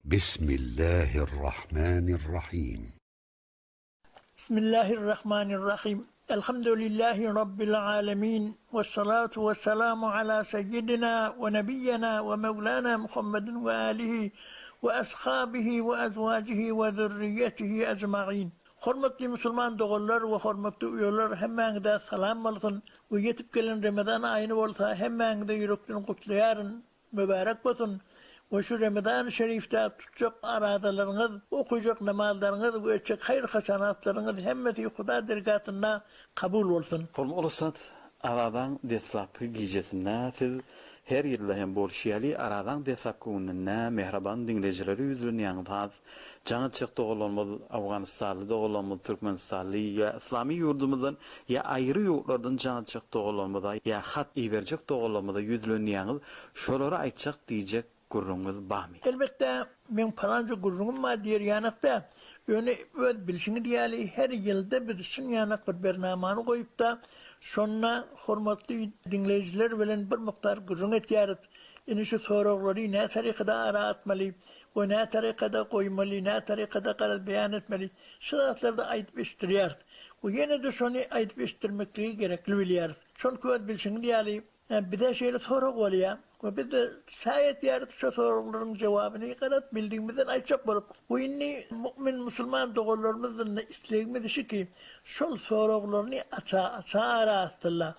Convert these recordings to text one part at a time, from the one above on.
Bismillahirrahmanirrahim. Bismillahirrahmanirrahim. Elhamdülillahi Rabbil alemin. Ve salatu ve selamu ala seyyidina ve nebiyyena ve mevlana Muhammedin ve alihi ve ashabihi ve azwajihi ve zürriyetihi ecmain. Hormatly musulman doganlar we hormatly uýalar hemmäňize salam bolsun we ýetip gelen Remezan aýyny bolsa hemmäňize ýürekden gutlaýaryn. Mübärek bolsun we şu Remezany şerifde tutjak arazalaryňyz, okyjak namazlaryňyz we etjek haýyr-hasanatlaryňyz hemmesi Huda dergähinde kabul bolsun. Hormatly ussat, Arazaň deslapky gijesinde siz her ýylda hem bolşy ýaly Arazaň deslapky gününde mähriban diňleýjilere ýüzlenýäňiz has Jaň etjek doganlarymyz Owganystanly doganlarymyz Türkmenistanly ýa yslamy ýurdumyzdan ýa aýry ýurtlardan jaň etjek doganlarymyza ýa hat iberjek doganlarymyza ýüzlenýäňiz şolara aýtjak diýjek gürrüňiňiz bamy? Elbetde meň palanca gürrüňim bar diýer ýanakda, ýöne öz bilşiňiz ýaly her ýylda biz şun ýanak bir bernamany goýupda şonda hormatly diňleýjiler bilen bir mukdar gürrüň etýäris. Indi şu soraglary nä tarykada ara atmaly? We nä tarykada goýmaly, nä tarykada garaz beýan etmeli, şu zatlary-da aýdyp eşitdirýäris. We ýene-de şony aýdyp eşitdirmekligi gerekli bilýäris. Çünki öz bilşiňiz ýaly, bize şeýle sorag bolýar we biz-de saý etýäris şo soraglaryň jogabyny garaz bildigimizden aýtjak bolup. We indi mu'min musulman doganlarymyzdan-da islegimiz şi ki, şol soraglaryny aça-aça ara atsynlar.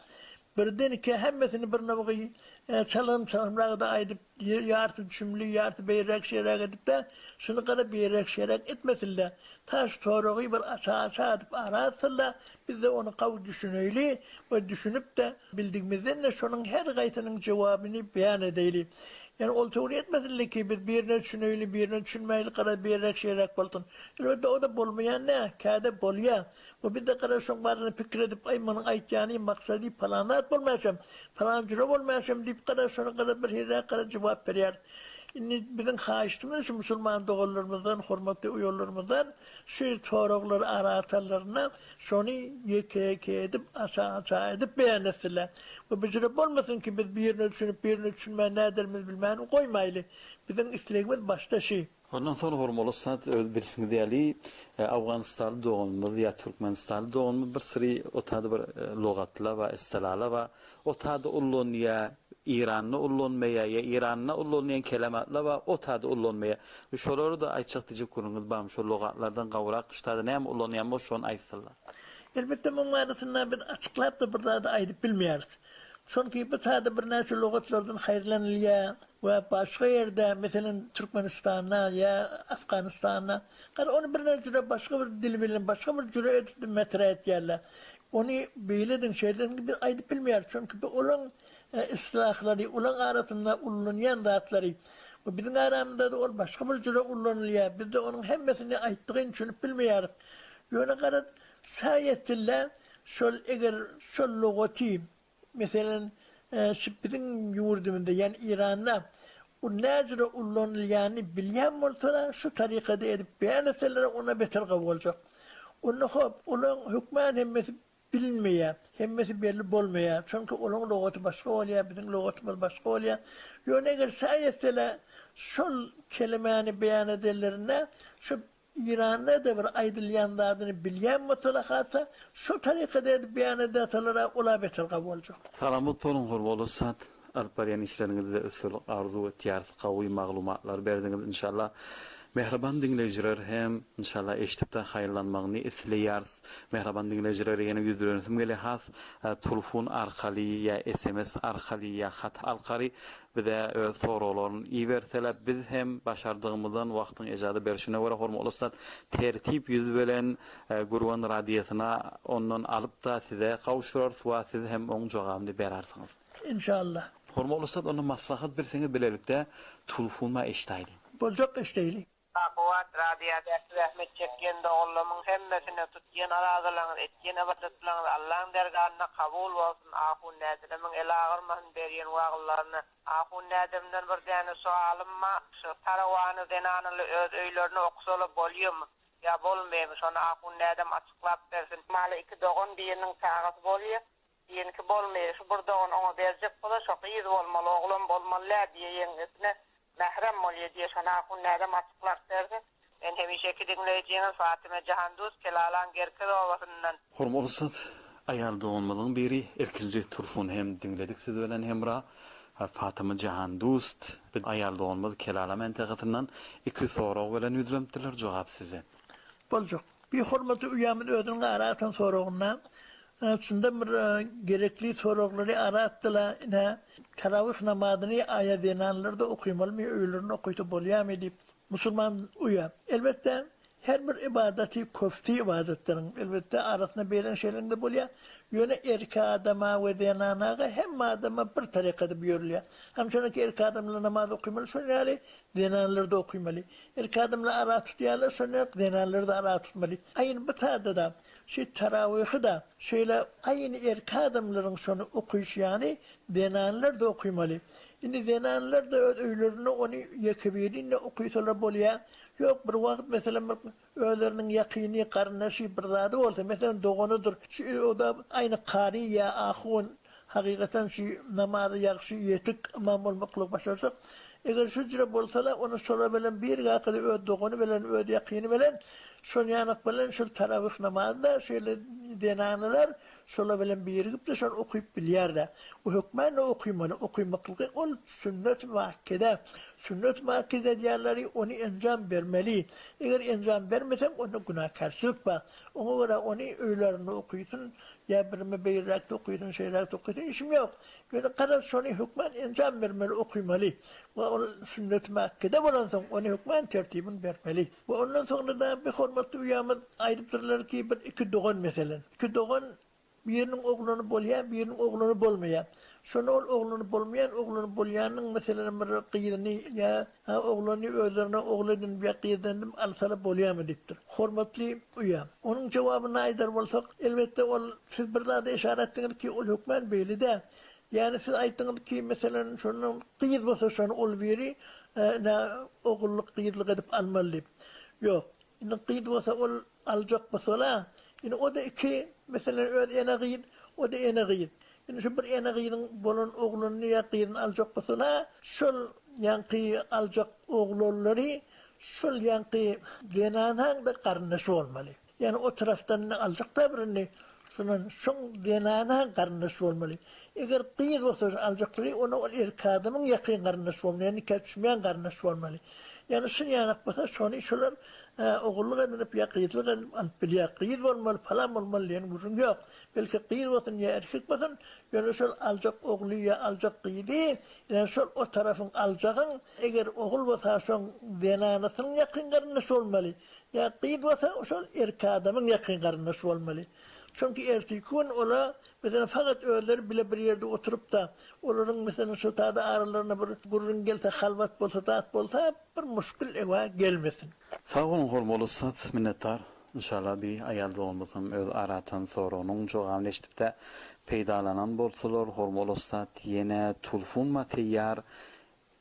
Birden-iki hemmesini bir nowgy çalgym-çalgymrak-da aýdyp, ýarty düşümli, ýarty beýräk-şeýräk edip-de, şuny gara beýräk-şeýräk etmesin-le. Ta şu soragy bir aça-aça edip ara atsyn-la, biz-de ony gawy düşüneýli we düşünip-de, bildigimizden-de şonuň her gaýsynyň jogabyny beýan edeýli. Ýani ol töwri etmesin-le ki, biz birine düşüneýli, birine düşünmäýli, gara beýräk-şeýräk bolsun. Elbetde, o-da bolmaýan däl, käde bolýar. Bu bizde gara şoň baryny pikir edip aý munuň aýtýany maksady palan zat bolmaýşam, palan jüre bolmaýşam diýip gara şony gara bir hiliräk gara jogap berýär. Indi biziň haýyştymyz şu musulman doganlarymyzdan, hormatly uýalarymyzdan şu soraglary ara atanlarynda şony ýeke ýeke edip aça aça edip beýan etsinler. We bu jüre bolmasyn ki biz birine düşünip birine düşünmän näderimizi bilmän goýmaýly. Biziň islegimiz başda şi. Ondan soň hormatly ussat öz bilşiňiz ýaly Owganystanly doganymyz ýa Türkmenistanly doganymyz bir syry otada bir logatla bar istilala bar otada ullanýa Iranda ullanmaýa ýa Iranda ullanýan kelematla bar otada ullanmaýa şolary da aýtjak diýjek gürrüňiz barmy şol logatlardan gowrak ştada näme ullanýan bolsa şony aýtsynlar. Elbetde muň barasynda biz açyklap da bir zady aýdyp bilmeýäris. Çünki bu sada birnäçe logatlardan haýyrlanylýar we başga ýerde, meselem, Türkmenistanda ýa Afganystanda, garaz, ony birnäçe jüre başga bir dil bilen, başga bir jüre edip metre etýärler. Ony beýlediň, şeýlediň biz aýdyp bilmeýäris. Çünki bu olaň istilahlary, olaň arasynda ullanýan zatlary we biziň aramyzda-da ol başga bir jüre ullanylýar. Biz-de onuň hemmesini aýtdygyny düşünip bilmeýäris. Ýöne garaz, Saý etdillä, şol eger şol logaty, meselem, şu biziň ýurdumyzda, ýagny Iranda u näjüre ullanylýanyny bilýän bolsalar, şu tarykada edip beýan etseler, onda beter gowy boljak. Onda hop, olaň hökmän hemmesi bilinmeýär, hemmesi belli bolmaýar. Çünki olaň logaty başga bolýar, biziň logatymyz başga bolýar. Ýöne eger saý etseler, şol kelemäni beýan edenlerinde şu Iranda-da bir aýdylýan zadyny bilýän bolsalar hasa şo tarykada edip beýan edäsalara ola beter gawy boljak. Salamat boluň hormatly ussat alyp barýan işleriňizde üstünlik arzuw etýäris gawy maglumatlar berdiňiz inşallah mähriban diňleýjiler hem inşallah eşidipde haýyrlanmagyny isleýäris mähriban diňleýjilere ýene ýüzlenesim gelýär has tulfun arkaly ýa sms arkaly ýa hat alkary Bize öz soraglaryny iberseler, biz hem başardygymyzdan wagtyň ejaza berşine görä hormatly ussat tertip ýüz bilen Gürgen radiosyna ondan alyp-da size gowşurarys we siz hem oň jogabyny berarsiňiz. Inşallah. Hormatly ussat onda maslahat berseňiz bilelikde tulfunma eşdaýly. Boljak eşdeýli. Kuwwat radiýadaky zähmet çekýän doganlarymyň hemmesine tutýan arazalaryňyz, etýän ybadatlaryňyz Allaň dergahynda kabul bolsun, ahun nädiremiň eli agyrmasyn berýän wagyzlaryna. Ahun nädirimden bir däne soalym ba, şu tarawany zenanaly öz öýlerine oksala bolýamy ýa bolmaýamy şony ahun nädem açyklap bersin. Maly iki dogan biriniň çagasy bolýa, Biriniňki bolmaýar. Şu bir dogan oňa berjek bolsa, şo gyz bolmaly, oglan bolmaly däl diýýär ýeňňesine. Mährem bolýa diýe şony ahun nädem açyklap berse. Men hemişeki diňleýjiňiz Fatyma Jahanduz Kelalaň Gerkez obasyndan. Hormatly ussat aýal doganymyzyň biri ilkinji turfuny hem diňledik siz bilen Hemra Fatyma Jahandust bir aýal doganymyz Kelala mentakasyndan iki sorag bilen ýüzlenipdirler jogap sizden. Boljak. Bir hormatly uýamyz özüniň ara atan soragynda çyndan bir gerekli soraglary ara atdyla ine tarawih namazyny aýa zenanlarda okymalymy öýlerinde okysa bolýamy diýip Musulman uýa, elbetde, her bir ybadaty köpsi ybadatlaryň, elbetde, arasynda beýleň-şeýleň-de bolýar. Ýöne erkek adama we zenanaga hemme adama bir tarykada buýrulýar. Hamçanaki erkek adamlar namaz okymaly, şonuň ýaly zenanlar-da okymaly. Erkek adamlar ara tutýarlar, şonuň ýaly zenanlar-da ara tutmaly. Aýny bu tada-da, şu tarawyhy-da şeýle aýny erkek adamlaryň şony okyşy ýaly zenanlar-da okymaly. Indi zenanlar-da öz öýlerinde ony ýeke-birin-de okysalar bolýar. Ýok, bir wagt, meselem, bir özleriniň ýakyny, garyndaşy bir zady bolsa, meselem, doganydyr, şu o-da aýny kary ýa ahun, hakykatan şu namazy ýagşy, ýetik ymam bolmaklygy başarjak. Eger şu jüre bolsa-la, ony şolar bilen bir gakyly öz dogany bilen, öz ýakyny bilen, şol ýanak bilen şol tarawyh namazy-da şeýle zenanalar Şolar bilen birigip-de şony okyp bilýär-dä. O hökmän-de okymaly. Okymaklygy ol sünnet-i muakkede. Sünnet-i muakkede diýýärleri, ony enjam bermeli. Eger enjam bermeseň, onda günäkärçilik bar. Oňa görä ony öýlerinde okysyn, ýa birime beýleräkde okysyn, şeýleräkde okysyn, işim ýok. Ýöne garaz şony hökmän enjam bermeli, okymaly. We ol sünnet-i muakkede bolansoň, ony hökmän tertibini bermeli. We ondan soňra-da bir hormatly uýamyz aýdypdyrlar ki, bir iki dogan meselen. Iki dogan biriniň oglany bolýar, biriniň oglany bolmaýar. Şonda ol oglany bolmaýan, oglany bolýanyň meselem bir gyzyny ýa oglany özlerine ogul edinip ýa gyz edinip alsalar bolýarmy diýipdir. Hormatly uýa, onuň jogabyny aýdar bolsak, elbetde ol siz bir zada yşara etdiňiz ki, ol hökmän beýle däl. Ýagny siz aýtdyňyz ki, meselem şonda gyz bolsa şony ol biri nä ogullyk gyzlyk edip almaly diýip. Ýok. Indi gyz bolsa ol aljak bolsala, indi o-da iki, meselem öz ene gyz, o-da ene gyz. Indi şu bir ene gyzyň bolan ogluny ýa gyzyny aljak bolsala, şol ýaňky aljak oglanlary şol ýaňky zenanaň-da garyndaşy bolmaly. Ýagny o tarapdan indi aljak-da birini, şondan şoň zenana garyndaş bolmaly. Eger gyz bolsa aljaklary, onda ol erkek adamyň ýakyn garyndaşy bolmaly, ýagny nika düşmeýän garyndaş bolmaly. Ýagny şun ýanak bolsa şony şolar ogullyk edinip ýa gyzlyk edinip alyp bilýär. Gyz bolmaly, palan bolmaly diýen gürrüň ýok. Belki gyz bolsun ýa erkek bolsun, ýöne şol aljak ogly ýa aljak gyzy, ýagny şol o tarapyň aljagyň eger ogul bolsa şoň zenanasynyň ýakyn garyndaşy bolmaly. Ýa gyz bolsa şol erkek adamyň ýakyn garyndaşy bolmaly. Çünki ertirki gün ola meselem fakat özleri bile bir ýerde oturypda olaryň meselem şo tada aralarynda bir gürrüň gelse halwat bolsa zat bolsa bir muşkil ewa gelmesin. Sag boluň hormatly ussat minnetdar Inşallah bi aýal doganymyz hem öz aratan soragynyň jogabyny eşidipde peýdalanan bolsalar hormatly ussat ýene tulfunma teýýar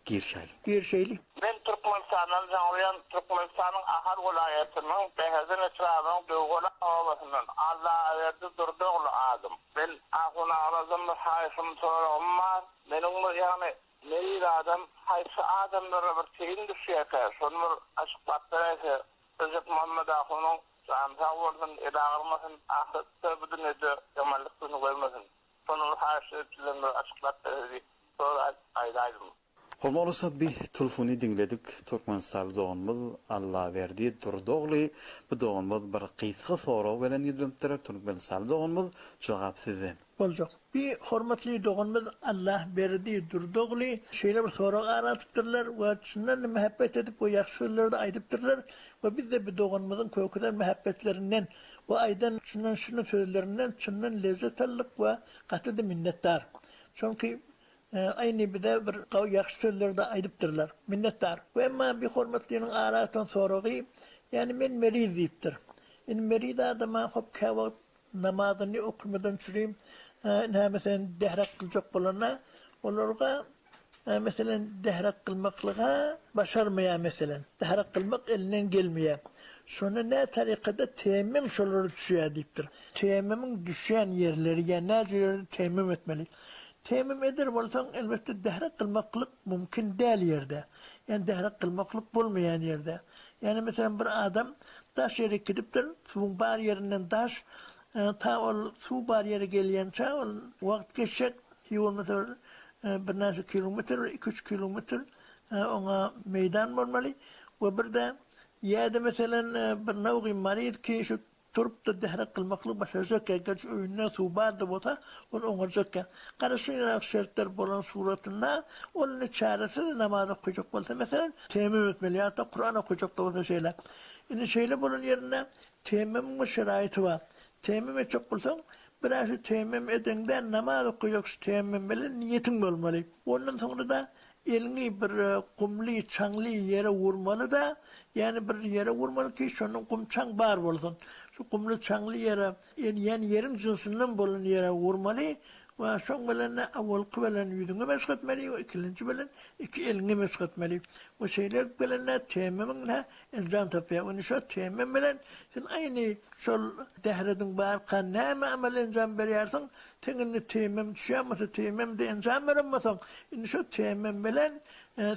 Girişeýli. Girişeýli. Men Türkmenistandan jaňlaýan Türkmenistanyň Ahal welaýatynyň Bäherden etrabynyň Döwgala obasyndan Allaberdi Durdogly adym. Men ahun aglardan bir haýyşym soragym bar. Meniň bir ýagny meriz adam haýsy adamlara bir teýin düşýärkä şony bir açyklap beräýse Rejep Muhammet ahunyň jany sag bolsun eli agyrmasyn ahyretde bu dünýede ýamanlyk günü görmesin. Şony bir haýyş edip sizden bir açyklap berse diýip sorap aýdaýdym. Hormatly ussat bi tulfuny diňledik Türkmenistanly doganymyz Allaberdi Durdogly bu doganymyz bir gysga sorag bilen ýüzlenipdir Türkmenistanly doganymyz jogap sizden. Boljak. Bi hormatly doganymyz Allahberdi Durdogly şeýle bir sorag ara atypdyrlar we çyndan mähebbet edip we ýagşy sözleri-de aýdypdyrlar we biz-de bi doganymyzyň kökeden mähebbetlerinden We aýdan çyndan şirin sözlerinden çyndan lezzet aldyk we gaty-da minnetdar. Çünki aýny bize bir gawy ýagşy sözleri-de aýdypdyrlar. Minnetdar. We emma bir hormatlynyň ara atan soragy, ýagny men meriz diýipdir. Indi meriz adama hop käwagt namazyny okymadan çürim, ynha meselem dährek kyljak bolanda olarga Meselem, dährek kylmaklyga başarmaýar, meselem, dährek kylmak elinden gelmeýär. Şonda nä tarykada teýemmüm şolara düşýär diýipdir. Teýemmümiň düşýän ýerleri, ýa näce ýerde teýemmüm etmeli? Teýemmüm eder bolsaň, elbetde dähret kylmaklyk mümkin däl ýerde. Ýagny dähret kylmaklyk bolmaýan ýerde. Ýagny meselem bir adam daş ýere gidipdir, suwuň bar ýerinden daş, ta ol suw bar ýere gelýänçä ol wagt geçjek, hiý bolmasa bir birnäçe kilometr, bir iki-üç kilometr oňa meýdan bolmaly we bir-de ýa-da meselem bir nowgy maryz ki şu Turup-da dähret kylmaklygy başarjakka, gerçi öýünde suw bar-da bolsa, ony oňarjakka. Gara şuňrak şertler bolan suratynda, ol indi çäresiz namaz okajak bolsa, meselem, teýemmüm etmeli, ýa-da Kuran okajak-da bolsa şeýle. Indi şeýle bolan ýerinde teýemmümiň bir şeraýyty bar. Teýemmüm etjek bolsaň, bir-ä şu teýemmüm edeňde namaz okajak şu teýemmüm bilen niýetiň bolmaly. Ondan soňra-da Eliňi bir gumly, çaňly ýere urmaly-da, ýagny bir ýere urmaly ki, şonda gum-çaň bar bolsun. Şu gumly, çaňly ýere, ýagny ýeriň jynsyndan bolan ýere urmaly we şoň bilen-de awalky bilen ýüzüňi meşk etmeli we ikilenji bilen iki eliňi meşk etmeli. We şeýlelik bilen-de teýemmümiň-de enjam tapýar. Indi şo teýemmüm bilen sen aýny şol dährediň barka näme amal enjam berýärsiň, Sen indi teýemmüm düşýän bolsa, teýemmümde enjam beren bolsaň, indi şo teýemmüm bilen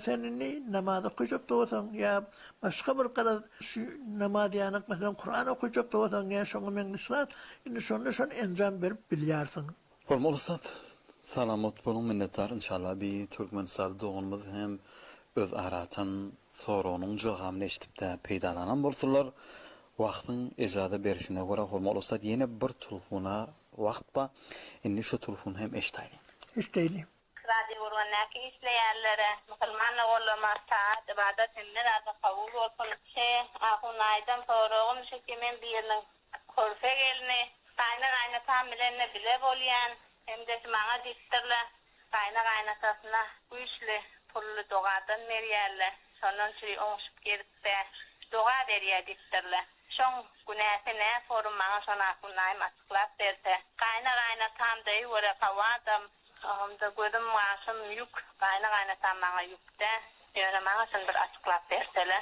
sen indi namaz okajak-da bolsaň ýa başga bir garaz şu namaz ýanak meselem Kuran okajak-da bolsaň ýa şoňa meňzeş zat, indi şonda şony enjam berip bilýärsiň. Hormatly ussat, salamat boluň minnetdar inşallah bi Türkmenistanly doganymyz hem öz aratan soragynyň jogabyny eşidipdä peýdalanan bolsunlar Wagtyň ejaza berşine görä hormatly ussat ýene bir tulhuna wagt ba, indi şu tulhuny hem eşdaýliň. Eşdeýli. Radio Gurgandäki işleýänlere, musulman doganlaryma taat, ybadat hemme zada kabul bolsun. Şe ahun aýdan soragym şu ki men biriniň körpe gelni, gaýna gaýnatam bilende bile bolýan, hemde şu maňa diýipdirle Gaýna gaýnatasyna güýçli pully dogadan berýärle, şondan çüri oňşup gezipdä, doga berýä diýipdirle. Şoň günäsi nä forum maňa şony ahundaýym açyklap berse. Gaýna gaýnatam deý göre gawy adam. Oňda gözüm gaşym ýük, gaýna gaýnatam maňa ýükdä. Ýöne maňa şuny bir açyklap bersele.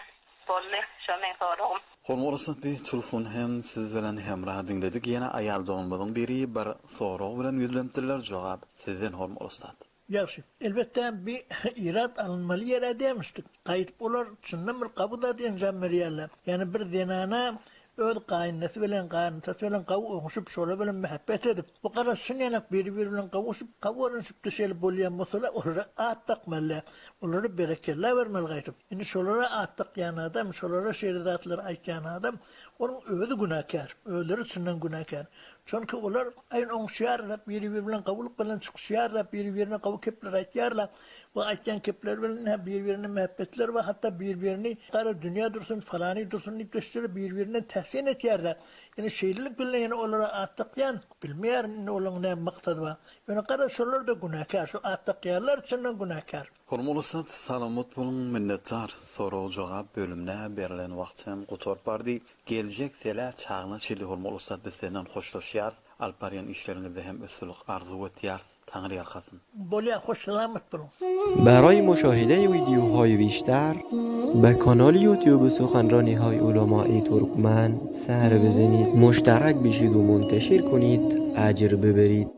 Boldy, şo meň soragym. Hormatly Sapby Tulfun hem siz bilen hemra diňledik ýene aýal doganymyzyň biri bir sorag bilen ýüzlenipdirler jogap sizden hormatly ussat. Ýagşy. Elbetde bi irat alynmaly ýer-ä dämişdik. Gaýdyp olar çyndan bir gawy zat enjam berýärler. Ýagny bir zenana öz gaýynasy bilen, gaýynatasy bilen gawy oňşup, şolar bilen mähebbet edip, bu garaz şun ýanak biri-biri bilen gowuşyp, gawy görnüşip şeýle bolýan bolsalar, olara at dakmaly, olara berekella bermeli gaýdyp. Indi şolara at dakýan adam, şolara şeýle zatlary aýtýan adam, onuň özi günäkär, özleri çyndan günäkär. Çünki olar aýyn oňuşýarlar, biri-biri bilen gawulyk bilen çykyşýarlar, biri-birine gawy kepler aýtýarlar we aýtýan kepleri bilen hem biri-birine mähebbetleri bar, hatda biri-birini gara dünýä dursun, falany dursun diýip geçdiler, biri-birinden täsin etýärler. Ýöne şeýlelik bilen ýene olara at dakýan, bilmeýärin indi olaryň näme maksady bar. Ýöne garaz şolar-da günäkär, şu at dakýanlar çyndan günäkär. Hormatly ussat, salamat boluň, minnetdar. Sorag-jogap bölümine berlen wagt hem gutaryp bardy. Geljek sele çagyna çenli hormatly ussat biz senden hoşlaşýarys. Alyp barýan işleriňizde hem üstünlik arzuw etýäris. Taňry ýalkasyn. Bolýa hoş salamat boluň. برای مشاهده ویدیوهای بیشتر به کانال یوتیوب سخنرانی های علمای ترکمن سر بزنید مشترک بشید و منتشر کنید اجر ببرید.